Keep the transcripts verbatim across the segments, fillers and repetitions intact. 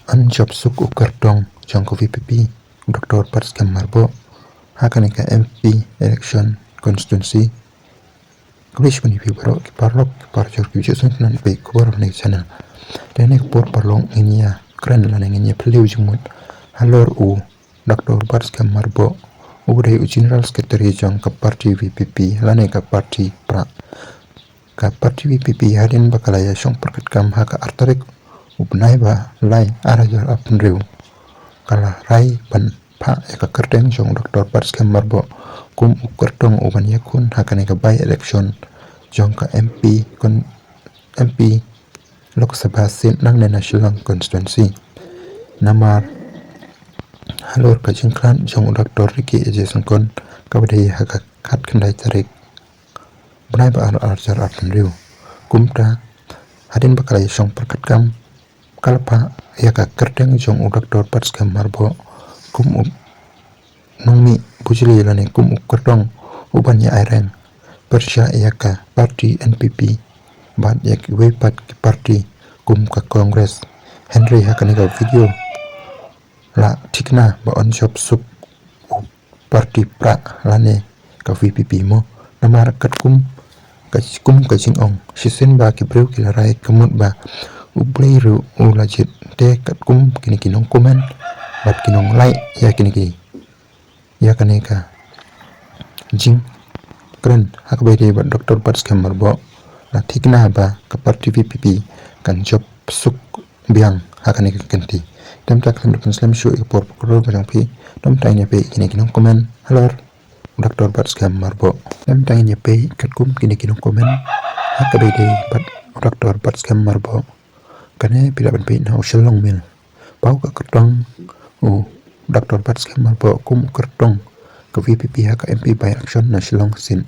An jop suk u kyrtong jong ka V P P, u Doctor Batskhem Myrboh, ha kane ka M P election constituency. Khublei shibun ïa phi baroh ki paralok, ki parajor, ki viewers, ki nongpeit khubor ha kane ka channel. Te ha kane ka por paralok ngin ïa kren lane ngin ïa phylliew jingmut halor u Doctor Batskhem Myrboh, uba dei u General Secretary jong ka party V P P lane ka party Prah. Ka party V P P hadien ba ka la ïashong pyrkhat kam ha ka ar tarik u bnai ba lai ar hajar arphew hynriew, ka la rai ban phah ïa ka kyrteng jong u Doctor Batskhem Myrboh kum u kyrtong u ban ïakhun ha kane ka by election jong ka M P kon-, M P Lok Sabha seat nangne na Shillong constituency. Namar halor ka jingkhlad jong u Doctor Ricky A J Syngkon, kaba dei ha ka khatkhyndai tarik bnai ba ar, ar hajar arphew hynriew. Kumta, hadien ba ka la ïashong pyrkhat kam, ka la phah ïa ka kyrteng jong u Doctor Batskhem Myrboh kum u nongmih bujli lane kum u kyrtong u ban ïa aireng pyrshah ïa ka party N P P bad ïa kiwei pat ki party kum ka Congress. Hynrei ha kane ka video la thikna ba un jop suk u party Prah lane ka V P P mo. Namar katkum ka, kum ka jingong shisien ba ki briew ki la rai ka mut ba U Blei ruh u la jied, te katkum kine ki nongcomment bad ki nonglike ïa kine ki, ïa kane ka jingkren ha kaba ïadei bad Doctor Batskhem Myrboh, la thikna ba ka party V P P kan jop suk biang ha kane ka kynti. Te mynta khlem da pynslem shuh ïa ka por pynroi ka jong phi, to mynta ngin ïa peit kine ki nongcomment halor u Doctor Batskhem Myrboh. Te mynta ngin ïa peit katkum kine ki nongcomment ha kaba ïadei bad u Doctor Batskhem Myrboh. Kane phi lah ban peit na u Shillong Mail. Ba u ka kyrtong u Doctor Batskhem Myrboh kum u kyrtong ka V P P ha ka M P by election na Shillong seat.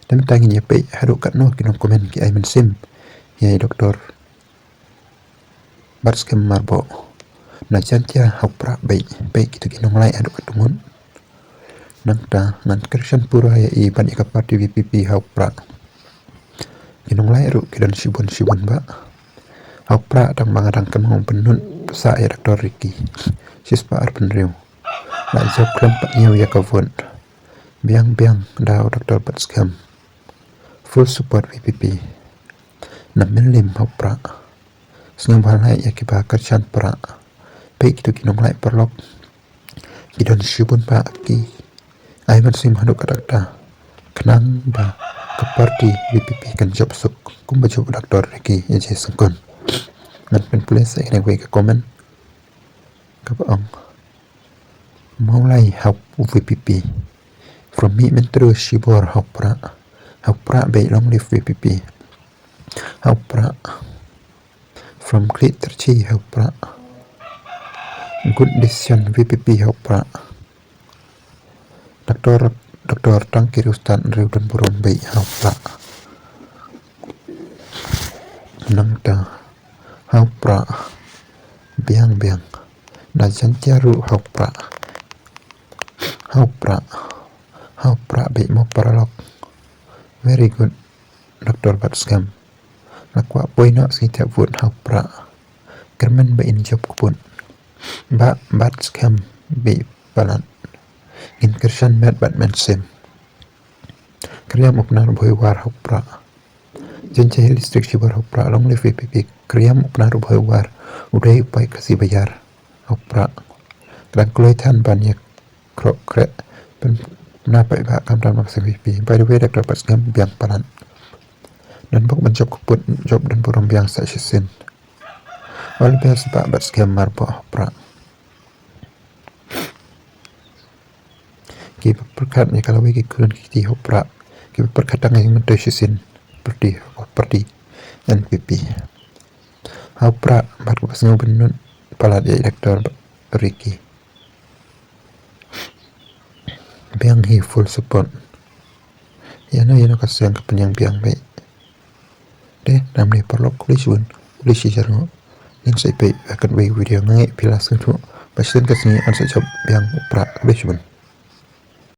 Te mynta ngin ïa peit haduh katno ki nongcomment ki ai mynsiem ïa i Doctor Batskhem Myrboh. Na Jaiñtia ha u Prah beit, beit kito ki nonglike haduh katno ngut. Nangta ngan kyrshan pura ïa i bad ïa ka party V P P ha u Prah. Ki nonglike ruh ki don shibun shibun bha. Ha u Prah tang ba nga dang kynmaw ban nud pisa ïa Doctor Ricky, shispah arphew hynriew. La jop khlem pat hynñiew ïa ka vote. Biang biang da u Doctor Batskhem. Full support V P P. Na Mylliem ha u Prah. Sngewbha like ïa kiba kyrshan Prah. Peit kito ki nonglike paralok. Ki don shibun bha, ki ai mynsiem haduh katta katta. Khnang ba ka party V P P kan jop suk kumba jop u Doctor Ricky A J Syngkon. Ngan pynpule sa ïa kane kawei ka comment kaba ong: Mawlai ha u V P P. From Mihmyntdu shibor ha u Prah. Ha u Prah beit, long live V P P. Ha u Prah. From Khliehtyrshi ha u Prah. Good decision V P P ha u Prah. Doctor, Doctor Tangki Riewstad Riewdonburom beit ha u Prah. Nangta ha u Prah. Biang biang. Na Jaiñtia ruh ha u Prah. Ha u Prah. Ha u Prah beit mo paralok. Very good. Doctor Batskhem. La kwah poi noh sngi thep vote ha u Prah. Kyrmen ba in jop kput. Bah Batskhem beit palat. Ngin kyrshan met bad mynsiem. Kriam u Pnar Bhoi War ha u Prah. Jaintia Hills District shibor ha u Prah, long live V P P. Kriam u Pnar Bhoi War, u dei u paid Khasi baïar ha u Prah. Ka dang kloi than ban ïa khroh khreh pynbna paidbah khamtam na ka seng V P P. By the way, Doctor Batskhem biang palat. Don bok ban jop kput, jop don burom, biang sa shisien. All the best Bah Batskhem Myrboh ha u Prah. Kiba pyrkhat ïa ka lawei ki khun ki kti ha u Prah. Kiba pyrkhat tang ïa ka myntoi shisien, party, party N P P ha u Prah, bad kiba sngew ban nud palat ïa i Doctor Ricky. Biang hi, full support. Ïano ïano ka seng ka pynïang biang beit. Te namar paralok, khublei shibun, khublei shihajar nguh. Ngin sa ïa peit ha kawei ka video. Nga ngeit phi la sngewthuh ba shisien ka sngi yn sa jop biang u Prah. Khublei shibun.